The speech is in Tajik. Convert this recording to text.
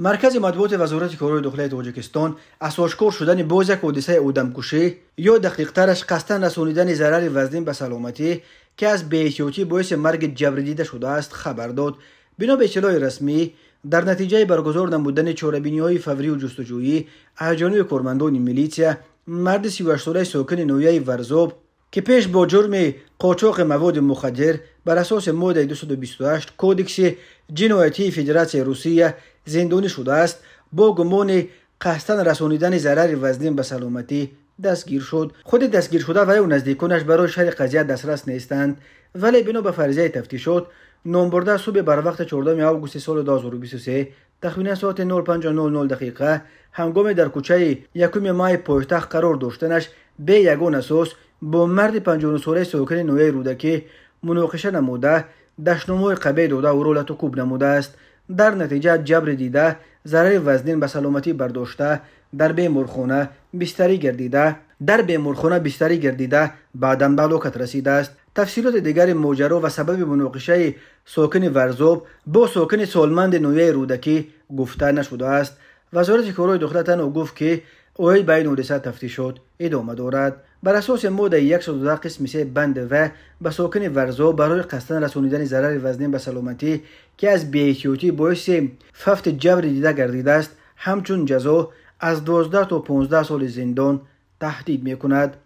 Маркази матбуоти Вазорати корҳои дохилаи Тоҷикистон аз ошкор шудани боз як ҳодисаи одамкушӣ ё дақиқтараш қасдан расонидани зарари вазнин ба саломатӣ, ки аз беэҳтиётӣ боиси марги ҷабрдида шудааст, хабар дод. Бино ба иттилои расмӣ, дар натиҷаи баргузор намудани чорабиниҳои фаврию ҷустуҷӯӣ аз ҷониби кормандони милитсия, марди 38-солаи сокини ноҳияи Варзоб, ки пеш бо ҷурми қочоқи маводи мухаддир бар асоси моддаи 228 Кодекси ҷиноятии Федератсияи Русия зиндонӣ шудааст, бо гумони қасдан расонидани зарари вазнин ба саломатӣ дастгир шуд. Худи дастгиршуда ва ё наздиконаш барои шарҳи қазия дастрас нестанд, вале бино ба фарзияи тафтишот, номбурда субҳи барвақти 14 августи соли 2023 тахминан соати 05:00 дақиқа ҳангоме дар кӯчаи 1 май пойтахт қарор доштанаш бе ягон асос бо марди 59-солаи сокини ноҳияи Рӯдакӣ муноқиша намуда, дашномҳои қабеҳ дода, ӯро латукӯб намудааст. Дар натиҷа ҷабри дида зарари вазнин ба саломатӣ бардошта, дар беморхона бистарӣ гардида, баъдан ба ҳалокат расидааст. Тафсилоти дигари моҷаро ва сабаби муноқишаи сокини Варзоб бо сокини солманди ноҳияи Рӯдакӣ гуфта нашудааст. Вазорати корҳои дохила танҳо гуфт, ки оид ба ин ҳодиса тафтишот идома дорад. Бар асоси моддаи 110 қисми 3 банди в ба сокини Варзоб барои қасдан расонидани зарари вазнин ба саломатӣ, ки аз беэҳтиётӣ боиси фавти ҷабри дида гардидааст, ҳамчун ҷазо аз 12 то 15 соли зиндон таҳдид мекунад.